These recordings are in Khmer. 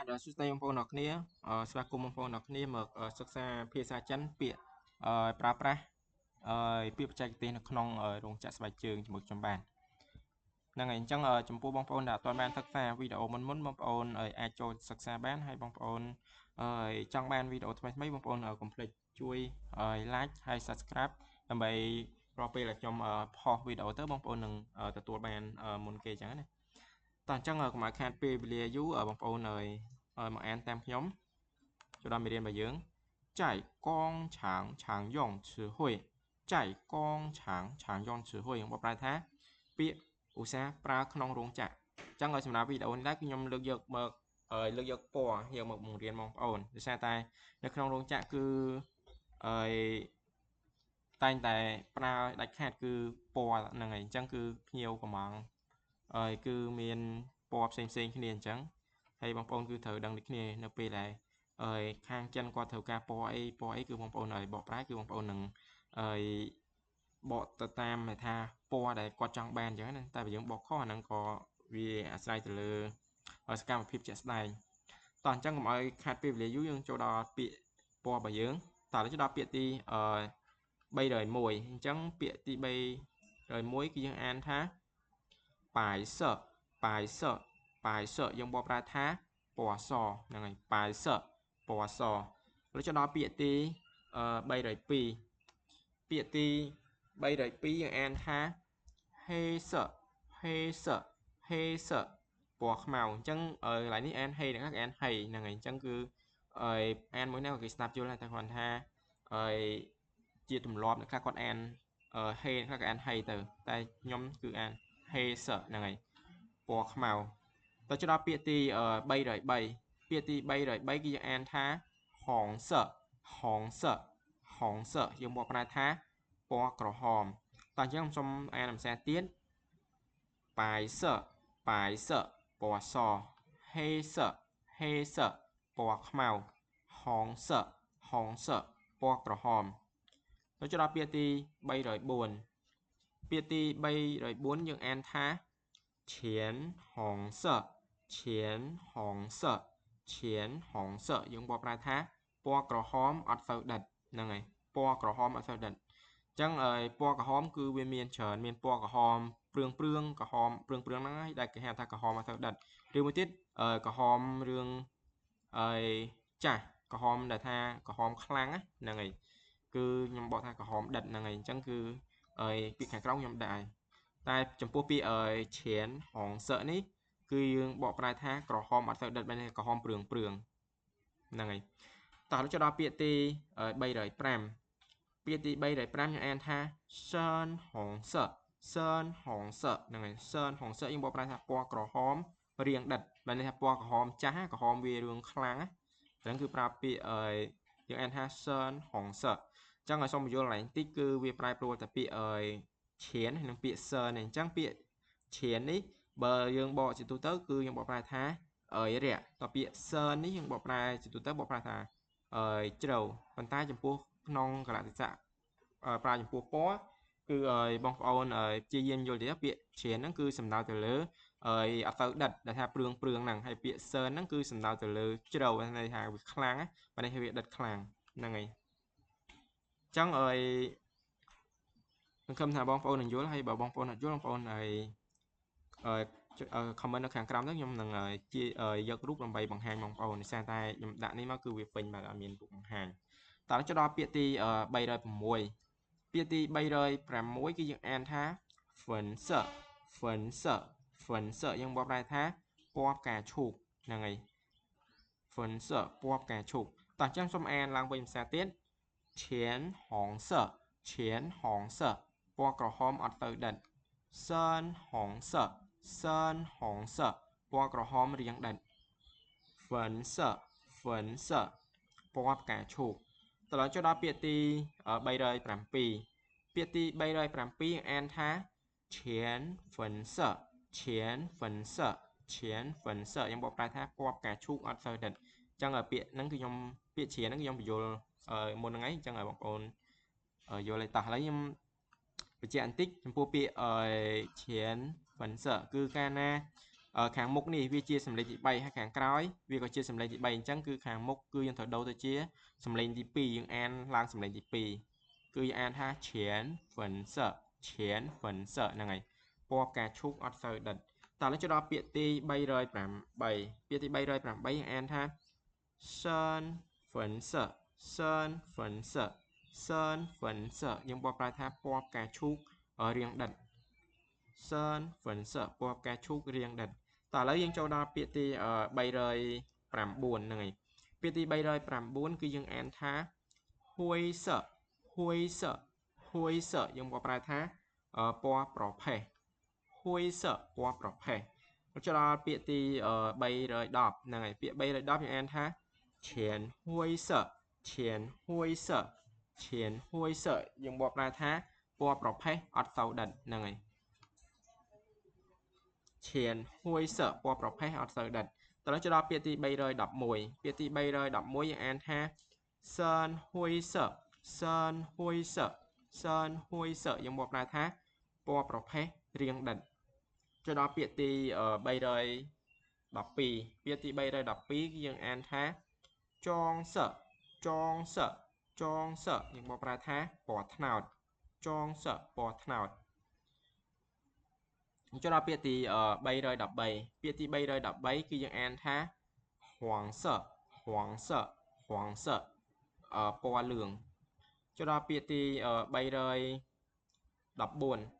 បាទសួស្តីបងប្អូនអរគ្នាស្វាគមន៍បងប្អូនអរគ្នាមកសិក្សាភាសាចិនពាក្យប្រើប្រាស់ពាក្យបច្ចេកទេសនៅក្នុងរោងចក្រស្បែកជើងជាមួយខ្ញុំបាទហ្នឹងហើយអញ្ចឹងចំពោះបងប្អូនដែលអត់ទាន់បានសិក្សាវីដេអូមុនមុនបងប្អូនអាចចូលសិក្សាបានហើយបងប្អូនចង់បានវីដេអូថ្មីថ្មីបងប្អូនកុំភ្លេចជួយ like ហើយ subscribe ដើម្បីរាល់ពេលដែលខ្ញុំផុសវីដេអូទៅបងប្អូននឹងទទួលបានមុនគេអញ្ចឹងណាតោះអញ្ចឹងកុំឲ្យខាតពេលវេលាយូរបងប្អូនឲ្យមកអានតាមខ្ញុំចូលដល់មេរៀនរបស់យើង在工厂常用词汇在工厂常用词汇យើងបកប្រែថាពាក្យឧស្សាហ៍ប្រើក្នុងរោងចក្រអញ្ចឹងឲ្យសម្រាប់វីដេអូនេះដែរខ្ញុំលើកយកមកលើកយកពណ៌យកមកបង្រៀនបងប្អូនដោយសារតែនៅក្នុងរោងចក្រគឺអឺតែងតែប្រើដាច់ខាតគឺពណ៌ហ្នឹងហើយអញ្ចឹងគឺភ្ញៀវកំងហើយគឺមានពណ៌ផ្សេងផ្សេងគ្នាអញ្ចឹងហើយបងប្អូនគឺត្រូវដឹងដូចគ្នានៅពេលដែលហើយខាងចិនគាត់ត្រូវការពណ៌អីពណ៌អីគឺបងប្អូនឲ្យបកប្រែគឺបងប្អូននឹងហើយបកទៅតាមថាពណ៌ដែលគាត់ចង់បានអញ្ចឹងណាតែបើយើងបកខុសអាហ្នឹងក៏វាអាស្រ័យទៅលើសកម្មភាពជាក់ស្ដែងតោះអញ្ចឹងកុំឲ្យខាតពេលវេលាយូរយើងចូលដល់ពាក្យពណ៌របស់យើងតោះចូលដល់ពាក្យទី301អញ្ចឹងពាក្យទី301គឺយើងអានថា白色白色白色យើងបកប្រែថាពណ៌សហ្នឹងហើយ白色ពណ៌សឬចូលដល់ពាក្យទី302ពាក្យទី302យើងអានថា黑色黑色黑色ពណ៌ខ្មៅអញ្ចឹងកន្លែងនេះអានហេហ្នឹងអានហេហ្នឹងហើយអញ្ចឹងគឺអានមួយនេះគេស្ដាប់យល់តែគ្រាន់ថាជាទម្លាប់អ្នកខ្លះគាត់អានហេខ្លះក៏អានហេទៅតែខ្ញុំគឺអានហេសហ្នឹងហើយពណ៌ខ្មៅទៅចូលដល់ពាក្យទី303ពាក្យទី303គឺយើងអានថាហងសហងសហងសយើងបកប្រែថាពណ៌ក្រហមតោះអញ្ចឹងខ្ញុំសូមអានភាសាទៀត白色白色ពណ៌ស黑色黑色ពណ៌ខ្មៅហងសហងសពណ៌ក្រហមទៅចូលដល់ពាក្យទី304ពាក្យទី304យើងអានថា浅红色浅红色浅红色យើងបកប្រែថាពណ៌ក្រហមអត់សូវដិតហ្នឹងហើយពណ៌ក្រហមអត់សូវដិតអញ្ចឹងពណ៌ក្រហមគឺវាមានច្រើនមានពណ៌ក្រហមព្រឿងព្រឿងក្រហមព្រឿងព្រឿងហ្នឹងហើយដែលគេហៅថាក្រហមអត់សូវដិតឬមួយទៀតក្រហមរឿងចាស់ក្រហមដែលថាក្រហមខ្លាំងហ្នឹងហើយគឺខ្ញុំបកថាក្រហមដិតហ្នឹងហើយអញ្ចឹងគឺពាក្យខាងក្រោមខ្ញុំដាក់ហើយតែចំពោះពាក្យឆៀនហងសនេះគឺយើងបកប្រែថាក្រហមអត់សូវដិតបែរក្រហមព្រឿងព្រឿងហ្នឹងហើយតោះចូលដល់ពាក្យទី305ពាក្យទី305ខ្ញុំអានថាសឿនហងសសឿនហងសហ្នឹងហើយសឿនហងសយើងបកប្រែថាពណ៌ក្រហមរាងដិតបែរថាពណ៌ក្រហមចាស់ក្រហមវារឿងខ្លាំងហ្នឹងគឺប្រើពាក្យយើងអានថាសឿនហងសអញ្ចឹងឲ្យសូមបញ្យល់កន្លែងតិចគឺវាប្រែប្រួលតែពាក្យឆៀននិងពាក្យសឿននេះអញ្ចឹងពាក្យឆៀននេះបើយើងបកជាទូទៅគឺយើងបកប្រែថារយៈតពាក្យសឿននេះយើងបកប្រែជាទូទៅបកប្រែថាជ្រៅប៉ុន្តែចំពោះក្នុងកលៈទេសៈប្រើចំពោះពណ៌គឺឲ្យបងប្អូនព្យាយាមយល់ទៅពាក្យច្រៀនហ្នឹងគឺសំដៅទៅលើអត់ទៅដិតដែលថាព្រឿងព្រឿងហ្នឹងហើយពាក្យសឿនហ្នឹងគឺសំដៅទៅលើជ្រៅន័យថាវាខ្លាំងបើនេះវាដិតខ្លាំងហ្នឹងហើយអញ្ចឹងឲ្យសង្ឃឹមថាបងប្អូននឹងយល់ហើយបើបងប្អូនអត់យល់បងប្អូនឲ្យ comment នៅខាងក្រោមហ្នឹងខ្ញុំនឹងជាយករូបដើម្បីបង្ហាញបងប្អូនដោយសារតែខ្ញុំដាក់នេះមកគឺវាពេញបាទអត់មានរូបបង្ហាញតោះចូលដល់ពាក្យទី306ពាក្យទី306គឺយើងអានថា粉色粉色粉色យើងបកប្រែថាពណ៌ផ្កាឈូកហ្នឹងហើយ粉色ពណ៌ផ្កាឈូកតោះអញ្ចឹងសូមអានឡើងវិញភាសាទៀត浅红色浅红色ពណ៌ក្រហមអត់ទៅដិត深红色深红色ពណ៌ក្រហមរាងដិត粉色粉色ពណ៌ផ្កាឈូកតោះចូលដល់ពាក្យទី307ពាក្យទី307អានថា浅粉色浅粉色浅粉色យើងបកប្រែថាពណ៌ផ្កាឈូកអត់សូវដិតអញ្ចឹងពាក្យហ្នឹងគឺខ្ញុំពាក្យច្រៀនហ្នឹងខ្ញុំបញ្យល់មុនហ្នឹងឯងអញ្ចឹងឲ្យបងប្អូនយល់ឲ្យតោះឥឡូវខ្ញុំបញ្ជាក់បន្តិចចំពោះពាក្យច្រៀន粉色គឺកាលណា ខាងមុខនេះវាជាសំឡេងទី3ហើយខាងក្រោយវាក៏ជាសំឡេងទី3អញ្ចឹងគឺខាងមុខគឺយើងត្រូវដូរទៅជាសំឡេងទី2យើងអានឡើងសំឡេងទី2គឺយើងអានថាឆៀនហ្វិនសឺឆៀនហ្វិនសឺហ្នឹងហើយពណ៌ផ្កាឈូកអត់សូវដិតតើឥឡូវចូលដល់ពាក្យទី308ពាក្យទី308យើងអានថាសឺនហ្វិនសឺសឺនហ្វិនសឺសឺនហ្វិនសឺយើងបកប្រែថាពណ៌ផ្កាឈូករាងដិតសឺនហ្វិនសឺពណ៌ផ្កាឈូករាងដិតតើឥឡូវយើងចូលដល់ពាក្យទី309ហ្នឹងហើយពាក្យទី309គឺយើងអានថាហួយសឺហួយសឺហួយសឺយើងបកប្រែថាពណ៌ប្រផេះហួយសឺពណ៌ប្រផេះចូលដល់ពាក្យទី310ហ្នឹងហើយពាក្យ310យើងអានថាឆៀនហួយសឺឆៀនហួយសឺឆៀនហួយសឺយើងបកប្រែថាពណ៌ប្រផេះអត់សូវដិតហ្នឹងហើយឆៀនហួយសឺពណ៌ប្រផេះអត់សូវដិតតើចូលដល់ពាក្យទី311ពាក្យទី311យើងអានថាសឺនហួយសឺសឺនហួយសឺសឺនហួយសឺយើងបកប្រែថាពណ៌ប្រផេះរាងដិតចូលដល់ពាក្យទី312ពាក្យទី312គឺយើងអានថាចងសឺចងសឺចងសឺយើងបកប្រែថាពណ៌ត្នោតចងសឺពណ៌ត្នោតចូលដល់ពាក្យទី313ពាក្យទី313គឺយើងអានថាហួងសឺហួងសឺហួងសឺពណ៌លឿងចូលដល់ពាក្យទី314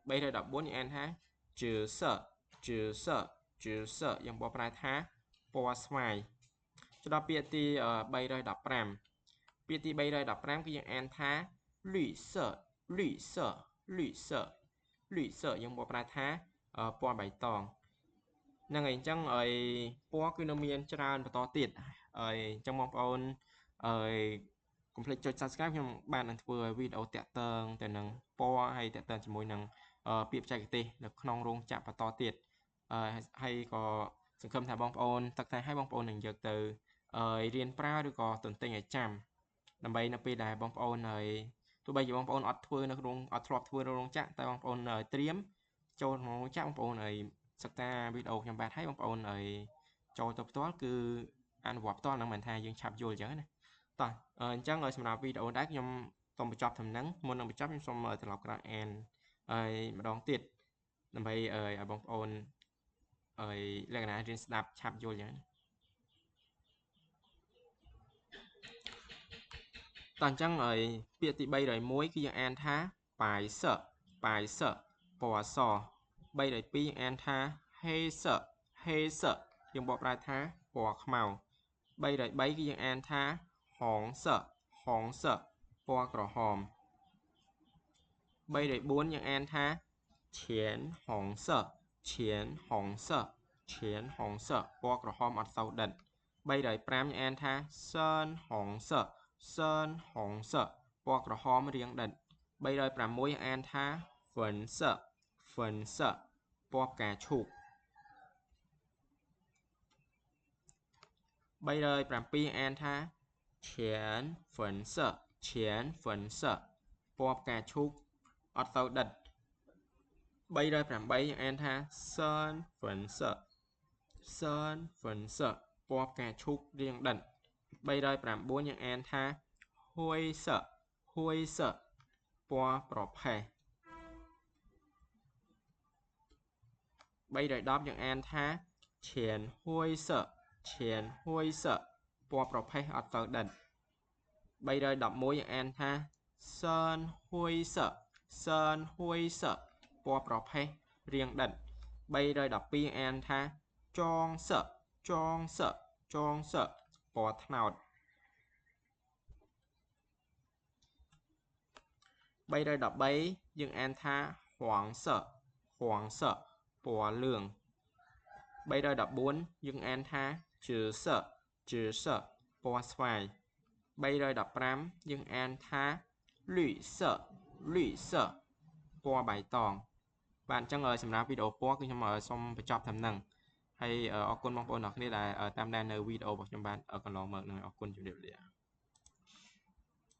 314យើងអានថាជឺសឺជឺសឺជឺសឺយើងបកប្រែថាពណ៌ស្វាយចូលដល់ពាក្យទី315ពាក្យទី315គឺយើងអានថាលីសឺលីសឺលីសឺលីសឺយើងបកប្រែថាពណ៌បៃតងហ្នឹងហើយអញ្ចឹងហើយពណ៌គឺនៅមានច្រើនបន្តទៀតហើយអញ្ចឹងបងប្អូនហើយកុំភ្លេចចុច Subscribe ខ្ញុំបាននឹងធ្វើវីដេអូតាក់ទងទៅនឹងពណ៌ហើយតាក់ទងជាមួយនឹងពាក្យបច្ចេកទេសនៅក្នុងរោងចក្របន្តទៀតហើយក៏សង្ឃឹមថាបងប្អូនទឹកតែឲ្យបងប្អូននឹងយកទៅរៀនប្រើឬក៏ទន្ទិញឲ្យចាំដើម្បីនៅពេលដែលបងប្អូនហើយទោះបីជាបងប្អូនអត់ធ្វើនៅក្នុងអត់ធ្លាប់ធ្វើនៅរោងចក្រតែបងប្អូនត្រៀមចូលក្នុងរោងចក្របងប្អូនហើយសិក្សាវីដេអូខ្ញុំបាទឲ្យបងប្អូនហើយចូលទៅផ្ទាល់គឺអនុវត្តផ្ទាល់ហ្នឹងមិនថាយើងឆាប់យល់អញ្ចឹងណាតោះអញ្ចឹងឲ្យសម្រាប់វីដេអូដែរខ្ញុំសូមបញ្ចប់ត្រឹមហ្នឹងមុននឹងបញ្ចប់ខ្ញុំសូមត្រឡប់ក្រោយអានហើយម្ដងទៀតដើម្បីឲ្យបងប្អូនឲ្យលក្ខណៈរៀនស្ដាប់ឆាប់យល់អញ្ចឹងតោះអញ្ចឹងឲ្យពាក្យទី301គឺយើងអានថាបាយសឺបាយសឺពណ៌ស302យើងអានថាហេសឺហេសឺយើងបកប្រែថាពណ៌ខ្មៅ303គឺយើងអានថាហងសឺហងសឺពណ៌ក្រហម304យើងអានថាឆៀនហងសឺឆៀនហងសឺឆៀនហងសឺពណ៌ក្រហមអត់សូវដិត305យើងអានថាសឺនហងសឺសឺនហងសឺពណ៌ក្រហមរាងដិត306អានថាហ្វិនសឺហ្វិនសឺពណ៌ផ្កាឈូក307អានថាឆៀនហ្វិនសឺឆៀនហ្វិនសឺពណ៌ផ្កាឈូកអត់សូវដិត308អានថាសឺនហ្វិនសឺសឺនហ្វិនសឺពណ៌ផ្កាឈូករាងដិត309យើងអានថាហួយសឺហួយសឺពណ៌ប្រផេះ310យើងអានថាឆៀនហួយសឺឆៀនហួយសឺពណ៌ប្រផេះអត់សូវដិត311យើងអានថាសឺនហួយសឺសឺនហួយសឺពណ៌ប្រផេះរាងដិត312អានថាចងសឺចងសឺចងសឺពណ៌ត្នោត313យើងអានថាហួងសឺហួងសឺពណ៌លឿង314យើងអានថាជឺសឺជឺសឺពណ៌ស្វាយ315យើងអានថាលីសឺលីសឺពណ៌បៃតងបាទអញ្ចឹងសម្រាប់វីដេអូពណ៌គឺខ្ញុំសូមបញ្ចប់ត្រឹមហ្នឹងហើយអរគុណបងប្អូនទាំងគ្នាដែលតាមដាននៅវីដេអូរបស់ខ្ញុំបាទកន្លងមកនឹងអរគុណជម្រាបលា